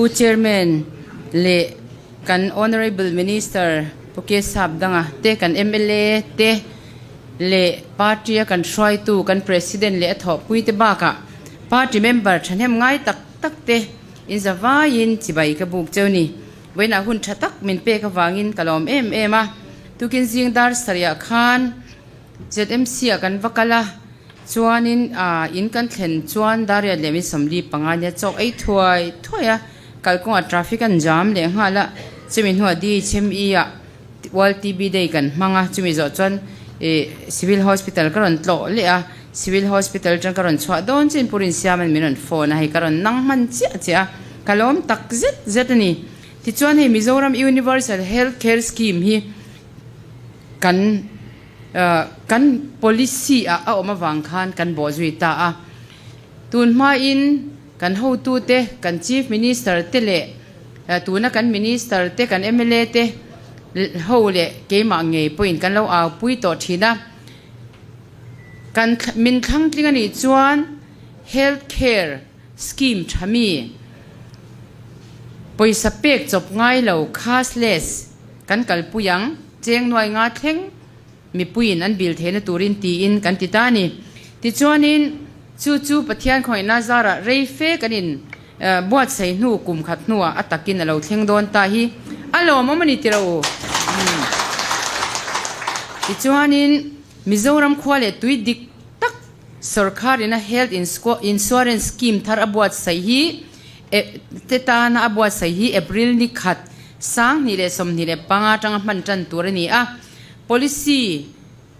Pu Chairman leh kan Honourable Minister Pu Kesap Danga te, kan mla te leh party a kan hruaitu kan President leh a thawhpui te bakah party member thahnem ngai tak tak te in zavaiin chibai ka buk cheu ni. Vawiinah hun tha tak min pek avangin ka lawm em em a. Tukin zing dar sarih ah khan ZMC ah kan va kal a. Chuanin in kan thlen chuan Dariat leh min 45 nia chawk ei thuai thuai a, kalkawngah traffic an jam leh nghal a, chumi hnuah DHME ah World TB Day kan hmang a, chumi zawh chuan Civil Hospital ka rawn tlawh leh a, Civil Hospital atang ka rawn chhuah dawn chiin Pu Rinsiama'n min rawn phone a, hei ka rawn nang hman chiah chiah a, ka lawm tak zet zet a ni. Tichuan hei Mizoram Universal Health Care Scheme hi kan. Kan policy ah a awm avang khan kan bawhzui ta a. Tun hmain kan hotute, kan Chief Minister te leh tuna kan Minister te, kan mla te ho leh keimah ngei pawhin kan lo aupui tawh thin a. Kan min thlangtling a nih chuan Health Care Scheme tha mi pawisa pek chawp ngai lo, cashless, kan kalpui ang. Cheng nuai nga thleng mipuiin an bil theihna turin tiin kan ti ta a ni. Tichuanin chu chu Pathian khawngaihna zarah rei fe kan in buatsaih hnu kum khat hnuah a takin a lo thleng dawn ta hi a lawmawm a ni tiro u. Tichuanin Mizoram khua leh tui dik tak sawrkharina Health Insurance Scheme thar a buatsaih hi te tana a buatsaih hi April ni khat 2025 atanga hman tan tur a ni a, policy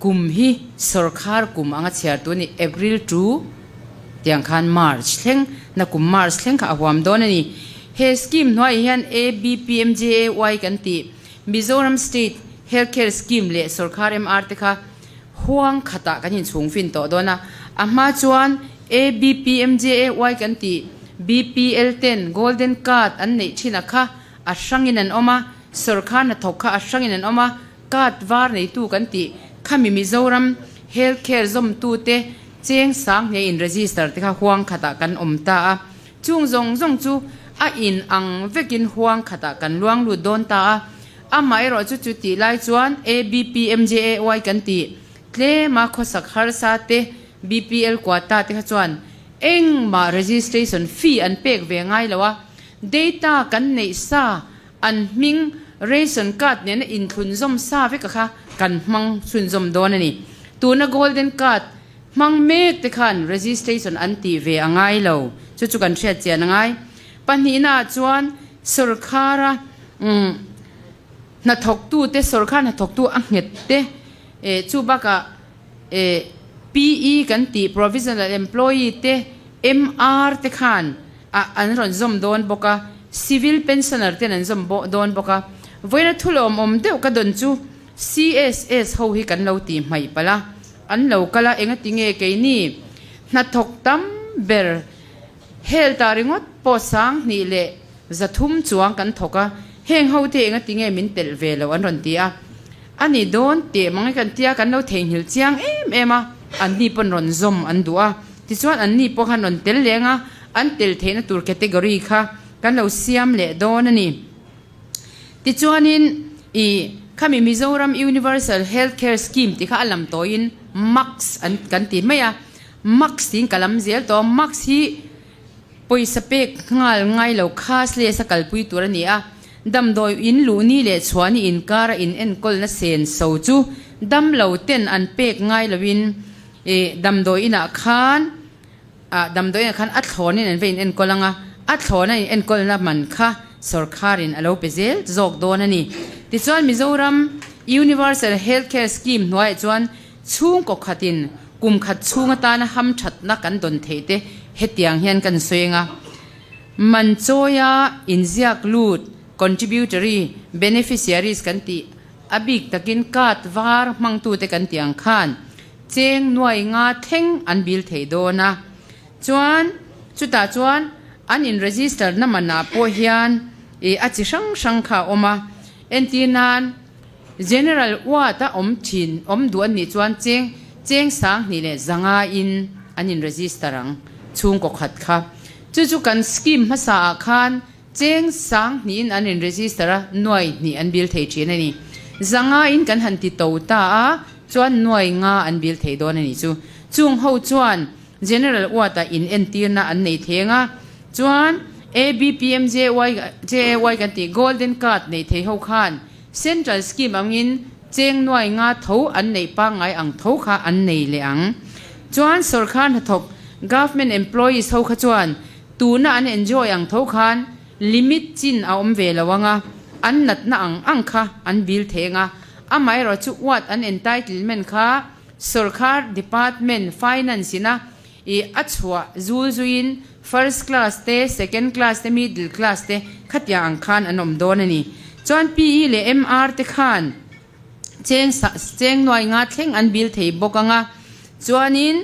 kum hi sawrkhar kum anga chhiar tur a ni, April to tiang khan March thleng na kum March thleng kha a huam dawn a ni. He scheme hnuaiah hian ABPMJAY kan tih Mizoram State Health Care Scheme leh sawrkhar MR te kha huang khatah kan inchhung fin tawh dawn a, a hma chuan ABPMJAY kan tih BPL ten Golden Card an neih thin a kha a hrangin an awm a, sawrkhar hnathawk kha a hrangin an awm a, card var neitu kan tih khami Mizoram Health Care zawmtute cheng sang hne in register te kha huang khatah kan awm ta a, chung zawng zawng chu a in ang vekin huang khatah kan luang lut dawn ta a, amaherawh chu chu tih lai chuan ABPMJAY kan tih tlema khawsak harsa te BPL quota te kha chuan engmah registration fee an pek ve ngai lo a, Data kan neih sa, an hming ration card nena inthlunzawm sa veka kha kan hmang chhunzawm dawn a ni. Tuna golden card hmang mek te khan registration an tih ve a ngai lo, chu chu kan hriat chian a ngai. Pahnihnaah chuan sawrkhara hnathawktute, sawrkhar hnathawktu a nghet te, chu bakah PE kan tih provisional employee te, MR te khan ah an rawn zawm dawn bawk a, civil pensioner ten an zawm dawn bawk a. Vawiina thu lawmawm deuh ka dawn chu CSS ho hi kan lo tih hmaih palh a, an lo kal a, engati nge keini hnathawk tam ber hel ta ringawt pawh 2300 chuang kan thawk a, heng ho te engati nge min telh ve lo an rawn ti a, a ni dawn teh mang e kan tia kan lo theihnghilh chiang em em a, anni pawn rawn zawm an duh a. Tichuan anni pawh khan rawn tel leng a, an tel theihna tur category kha kan lo siam leh dawn a ni. Tichuanin i khami Mizoram Universal Health Care Scheme tih kha a lam tawiin MACS an kan ti mai a, MACS tiin ka lam zel tawh a, MACS hi pawisa pek nghal ngai lo cashless a kalpui tur a ni a, damdawi in luhni leh chhuahni inkara in enkawlna senso chu damlo ten an pek ngai loin I damdawi inah khan ah damdawi inah khan a thlawnin an va in enkawl ang a, a thlawna in enkawlna man kha sawrkharin a lo pe zel zawk dawn a ni. Tichuan Mizoram Universal Health Care Scheme hnuaiah chuan chhungkaw khatin kum khat chhung atana hamthatna kan dawn theih te hetiang hian kan sawi ang a, man chawia inziak lut contributory beneficiaries kan tih A bik takin card var hmangtute kan tih ang khan cheng nuai nga thleng an bil thei dawn a, chuan chutah chuan an in register na manah pawh hian ih a chi hrang hrang kha a awm a, entir nan General ward a awm thin awm duh an nih chuan cheng cheng 2100 in an in register ang chhungkaw khat kha. Chu chu kan scheme hmasa ah khan. Cheng sang hnihin an in register a, nuai hnih an bill thei thin a ni. Zanga in kan han ti to ta a, chuan nuai nga an bill thei dawn a ni chu. Chung ho chuan General Ward ah in entirna an nei theng a, chuan ABPMJY JAY kan tih Golden Card nei thei ho khan Central Scheme angin cheng nuai nga tho an neih pangngai ang tho kha an nei leh ang. Chuan sawrkar hnathawk Government Employees ho kha chuan Tuna an enjoy ang tho khan limit chin a awm ve lo anga, an natna ang ang kha an bill theng a, amaherawh chu uat an entitlement kha sawrkhar department finance ina i a chhuah zul zuiin first class te, second class te, middle class te khatiang ang khan an awm dawn a ni. Chuan PE leh MR te khan cheng cheng nuai nga thleng an bill thei bawk anga, chuanin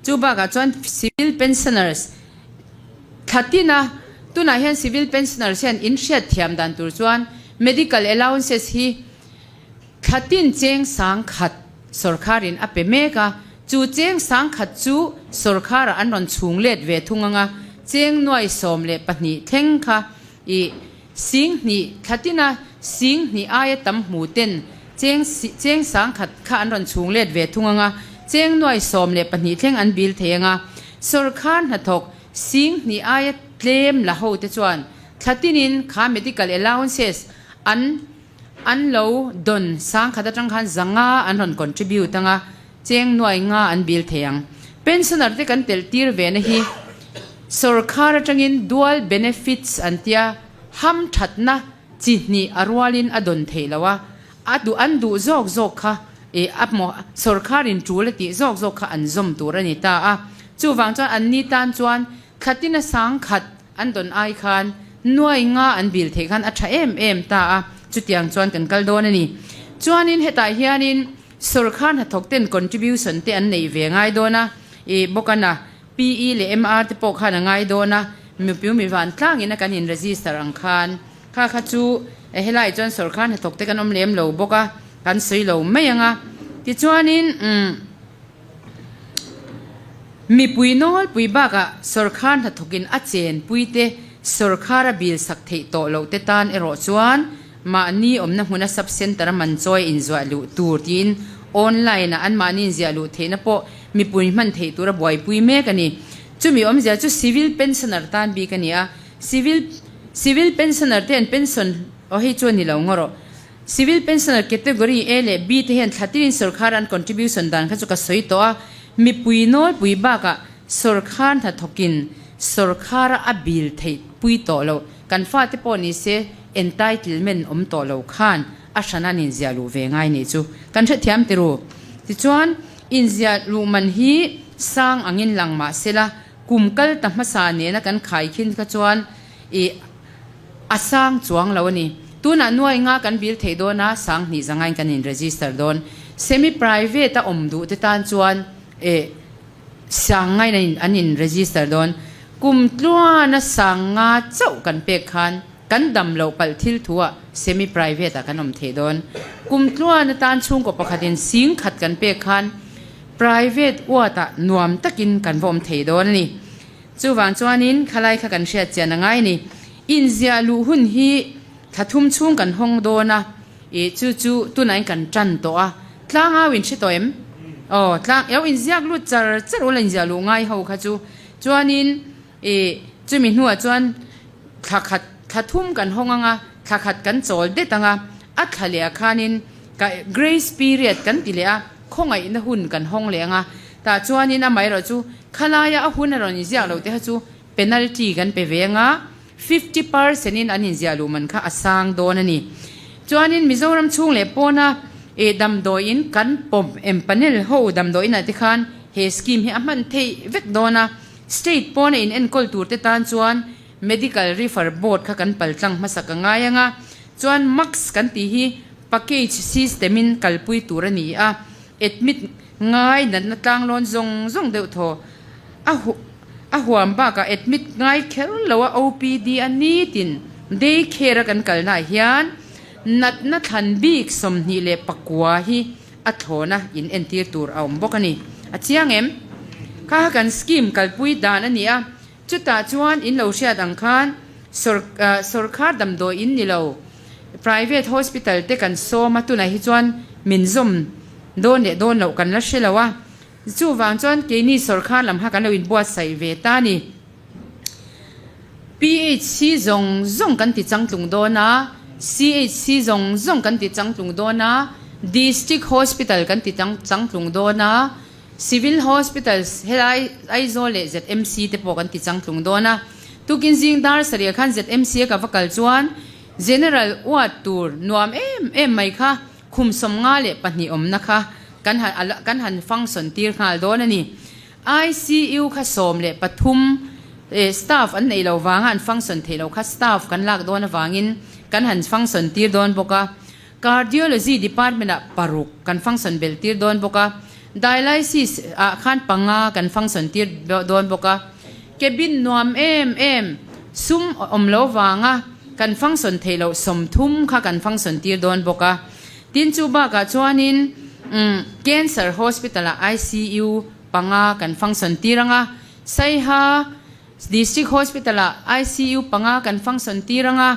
chu bakah chuan civil pensioners Thla tin a, tunah hian civil pensioners hian in hriat thiam dan tur chuan medical allowances hi thla tin cheng sang khat sawrkharin a pe mek a, chu cheng sang khat chu sawrkharah an rawn chhung let ve thung anga cheng nuai 12 thleng kha i sing hnih thla tina sing hnih aia tam hmu ten cheng cheng sang khat kha an rawn chhung let ve thung anga cheng nuai 12 thleng an bil thei anga Sawrkhar hnathawk sing hnih aia tlem la ho te chuan thla tinin kha medical allowances an an lo dawn sang khat atang khan zanga an rawn contribute anga cheng nuai nga an bil thei ang. Pensioner te kan telh tir ve na hi sawrkhar atangin dual benefits an tia ham thatna chi hnih a rualin a dawn theih lo a, A duh an duh zawk zawk kha i a hmuh sawrkharin tul a tih zawk zawk kha an zawm tur a ni ta a. Chuvang chuan an ni tan chuan thlatina sang khat an dawn ai khan nuai nga an bil theih khan a tha em em ta a, chutiang chuan kan kal dawn a ni. Chuanin hetah hianin sawrkhar hnathawk ten contribution te an neih ve ngai dawn a, i bawk a na PE leh MR te pawh khan a ngai dawn a, mipui mi vantlangin a kan in register ang khan. Kha kha chu helai chuan sawrkar hnathawk te kan awm lem lo bawk a, kan sawi lo mai ang a. Tichuanin umm mipui nawlpui bakah sawrkar hnathawkin a chenpui te sawrkar a bil sak theih tawh loh te tan erawh chuan mahni awmna hmuna sub centre a man chawi a inzuah luh tur tiin online ah anmahni inziah luh theihna pawh mipui hman theih tura buaipui mek a ni. Chumi awmzia chu civil pensioner tan bik a ni a. Civil Civil pensioner te an pension aw hei chu a ni lo ngaw rawh. Civil pensioner category A leh B te hian thla tirin sawrkhar an contribution dan kha chu ka sawi tawh a, mipui nawlpui bakah sawrkhar hnathawkin sawrkhara a bil theih pui tawh lo kan fate pawh ni se entitlement awm tawh lo khan a hran an inziah luh ve ngai nih chu kan hrethiam ti ru. Tichuan inziah luh man hi sang angin lang mah sela Kum kal ta hmasa nena kan khai khin kha chuan i a sang chuang lo a ni. Tunah nuai nga kan bil theih dawn a, sang hnih zangain kan in register dawn. Semi private a awm duh te tan chuan i sang ngain an an in register dawn. Kum tluana sang nga chauh kan pek khan kan dam loh palh thil thu ah semi private ah kan awm theih dawn. Kum tluana tan chhungkaw pakhatin sing khat kan pek khan Private ward-ah nuam takin kan va awm thei dawn a ni. Chuvang chuanin khalai kha kan hriat chian a ngai a ni. Inziah luh hun hi thla thum chhung kan hawng dawn a, ih chu chu tunain kan tan tawh a. Tlang au in hre tawh em? Aw, tlang eo inziak lut char char ula inziah luh ngai ho kha chu. Chuanin ih chumi hnuah chuan thla khat thla thum kan hawng ang a, thla khat kan chawl det ang a, a thla leh ah khanin ka grace period kan ti leh a. Khawngaihna hun kan hawng leh ang a, tah chuanin amaherawh chu khalaia a hun a rawn inziak lo te kha chu penalty kan pe ve ang a, 50 percent in an inziah luh man kha a sang dawn a ni. Chuanin Mizoram chhung leh pawna eh damdawiin kan pawm empanel ho damdawiin ah te khan he scheme hi a hman theih vek dawn a, state pawna in enkawl tur te tan chuan medical refer board kha kan paltlang hmasak a ngai ang a, chuan mask kan tih hi Package system in kalpui tur a ni a, admit ngai natna tlanglawn zawng zawng deuh thaw a a huam bakah admit ngai kher lo a OPD a nitin day care a kan kalna ah hian natna thlan bik 29 hi a thlawna in entir tur a awm bawk a ni. A chiang em? Kha kha kan scheme kalpui dan a ni a, chutah chuan in lo hriat ang khan. Sawrkhar damdawi in ni lo, private hospital te kan sawm a, tunah hi chuan min zawm dawn leh dawn loh kan la hre lo a, chuvang chuan keini sawrkhar lam kha kan lo inbuatsaih ve ta a ni. PHC zawng zawng kan ti changtlung dawn a, CHC zawng zawng kan ti changtlung dawn a, District Hospital kan ti changtlung dawn a, Civil Hospitals helai Aizawl leh ZMC te pawh kan ti changtlung dawn a. Tukin zing dar sarih khan ZMC a ka va kal chuan General ward tur nuam em em mai kha khum 52 awmna kha kan han kan han function tir nghal dawn a ni. ICU kha 13 staff an neih lo vanga an function theih loh kha staff kan lak dawn avangin kan han function tir dawn bawk a. Cardiology department ah paruk kan function belh tir dawn bawk a, dialysis ah khan panga kan function tir dawn bawk a, cabin nuam em em sum awm lo vanga kan function theih loh 30 kha kan function tir dawn bawk a. Tin chu bakah chuanin Cancer Hospital ah ICU panga kan function tir ang a, Saiha District Hospital ah ICU panga kan function tir ang a,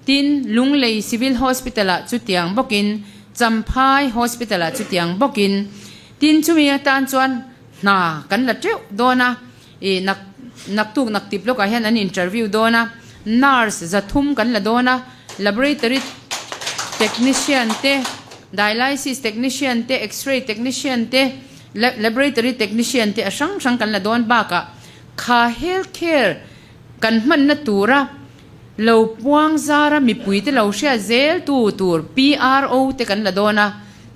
tin Lunglei Civil Hospital ah chutiang bawkin, Champhai Hospital ah chutiang bawkin, tin chumi atan chuan hna kan la teuh dawn a, ih nak naktuk naktip lawkah hian an interview dawn a, nurse 300 kan la dawn a, laboratory technician te, dialysis technician te, x-ray technician te, laboratory technician te a hrang hrang kan la dawn bakah, Kha health care kan hmanna tura lo puang zara mipuite lo hriat zel tu tur PRO te kan la dawn a,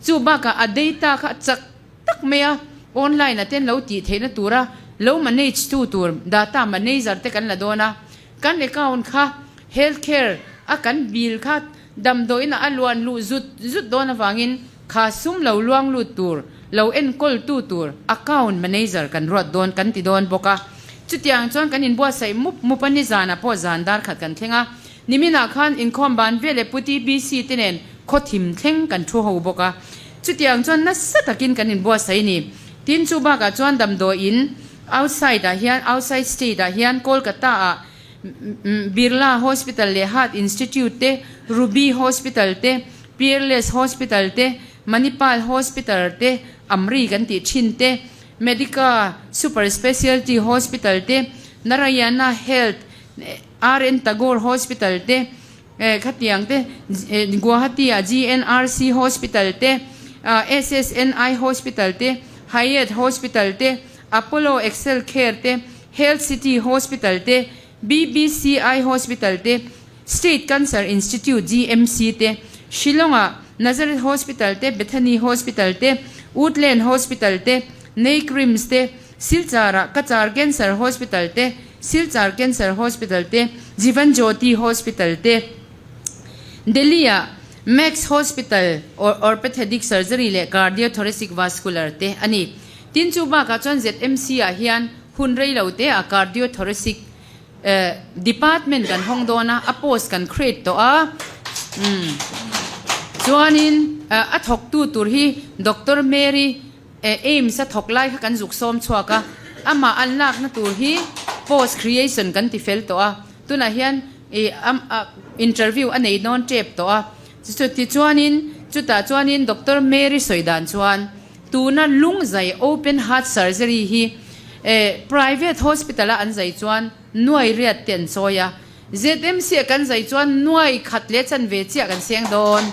chu bakah a data kha chak tak mai a online ah ten lo tih theihna tura lo manage tu tur data manager te kan la dawn a, kan account kha health care a kan bill kha damdawiin ah a luan luh zut zut dawn avangin Kha sum lo luang lut tur, lo enkawl tu tur account manager kan ruat dawn kan ti dawn bawk a. Chutiang chuan kan inbuatsaih mup mup a, nizanah pawh zan dar khat kan thleng a. Niminah khan inkhawm ban vel leh Pu TBC te nen khaw thim thleng kan thu ho bawk a. Chutiang chuan nasa takin kan inbuatsaih a ni. Tin chu bakah chuan damdawiin outside ah hian outside state ah hian Kolkata ah Birla Hospital leh Heart Institute te, Ruby Hospital te, Peerless Hospital te, Manipal Hospital te, Amri kan tih thin te, Medica Super Specialty Hospital te, Narayana Health, RN Tagore Hospital te, khatiang te, Guwahati-ah GNRC Hospital te, SSNI Hospital te, Hayat Hospital te, Apollo Excel Care te, Health City Hospital te, BBCI Hospital te, State Cancer Institute, GMC, te, Shillong-ah Nazareth Hospital te, Bethany Hospital te, Woodland Hospital te, Neikrims te, Silchar-ah Cachar Cancer Hospital te, Silchar Cancer Hospital te, Jeevan Jyoti Hospital te, Delhi-ah Max Hospital, Orpethedic Surgery leh Cardiothoracic Vascular te a ni. Tin chu bakah chuan ZMC-ah hian hun rei lo te ah Cardiothoracic Department kan hawng dawn a, a post kan create tawh a, chuanin a thawktu tur hi Doctor Mary AIIMS a thawk lai kha kan zuk sawm chhuak a, amah an lakna tur hi post creation kan ti fel tawh a, tunah hian interview a nei dawn tep tawh a, tichuanin chutah chuanin Doctor Mary sawi dan chuan tuna lung zai open heart surgery hi private hospital a an zai chuan nuai riat te an chawi a, ZMC a kan zai chuan nuai khat leh chanve chiah kan seng dawn.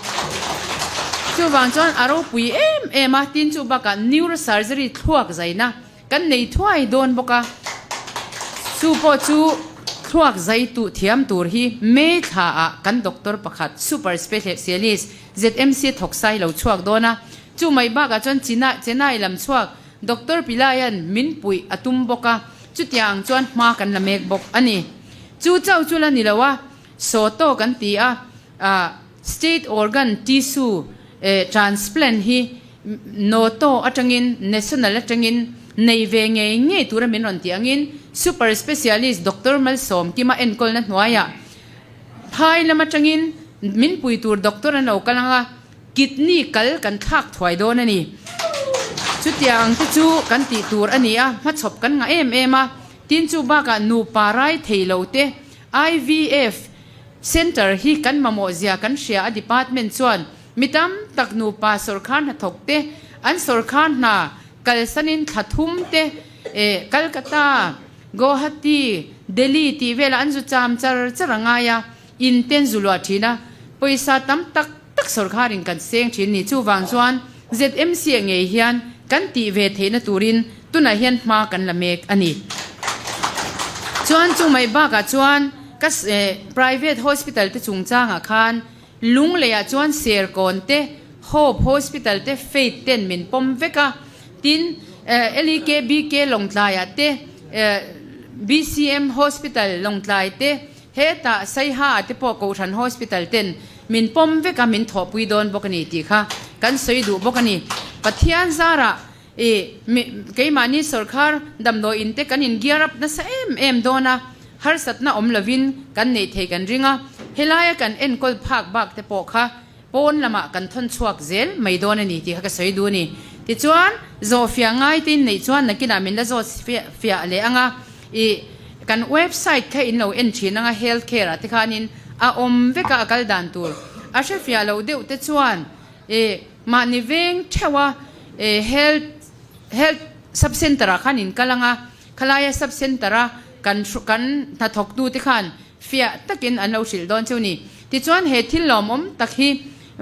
Chuvang chuan a ropui em em a, tin chu bakah neurosurgery thluak zaina kan nei thuai dawn bawk a. Chu pawh chu thluak zai tuh thiam tur hi May thla ah kan doctor pakhat super specialist ZMC a thawk sai lo chhuak dawn a. Chu mai bakah chuan Chennai lam chhuak Doctor Pillai-a'n min puih a tum bawk a, chutiang chuan hma kan la mek bawk a ni. Chu chauh chu la ni lo a, Soto kan ti a, State organ tissue transplant hi Noto atangin, National atangin nei ve ngei ngei tura min rawn tih angin Super Specialist Doctor Malsawmkima enkawlna hnuaiah phai lam atangin min pui tur doctor an lo kal ang a, Kidney kal kan thlak thuai dawn a ni. Chutiang ang te chu kan tih tur a ni a, hmachhawp kan ngah em em a. Tin chu bakah nupa rai thei lo te, IVF Centre hi kan mamawh zia kan hria a department chuan mi tam tak nupa sawrkhar hnathawk te an sawrkhar hna kalsanin thla thum te eh Calcutta, Guwahati, Delhi tih velah an zu cham char char a ngai a, in te an zu luah thin a, pawisa tam tak tak sawrkharin kan seng thin ni. Chuvang chuan ZMC ah ngei hian kan tih ve theihna turin tunah hian hma kan la mek a ni. Chuan chu mai bakah chuan ka private hospital te chungchangah khan Lungleiah chuan Serkawn te, Hope Hospital te Faith ten min pawm vek a, tin LEKBK Lawngtlaiah te, BCM Hospital Lawngtlai te, hetah Saiha ah te pawh Kohhran Hospital ten min pawm vek a, min thawhpui dawn bawk a ni tih kha kan sawi duh bawk a ni. Pathian zarah i keimahni sawrkhar damdawi in te kan in gear up nasa em em dawn a, harsatna awm lovin kan neih thei kan ring a, helaia kan enkawl phak bak te pawh kha pawn lamah kan thawn chhuak zel mai dawn a ni tih kha ka sawi duh a ni. Tichuan, zawh fiah ngai te in neih chuan nakinah min la zawt fiah leh ang a, i kan website kha in lo en thin ang a, health care ah te khanin a awm vek a, a kal dan tur a hre fiah loh deuh te chuan i mahni veng theuh a, i health health sub center ah khan in kal ang a, Khalaia sub centre a kan kan hnathawktu te khan fiah takin an lo hrilh dawn chu ni. Tichuan he thil lawmawm tak hi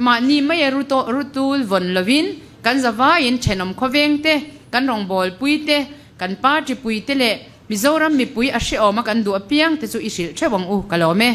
mahni maia rutul vawn lovin kan zavaiin thenawm khawveng te, kan rawngbawlpui te, kan party pui te leh Mizoram mipui a hrehawm a kan duh apiang te chu i hrilh theuh ang u ka lawm e.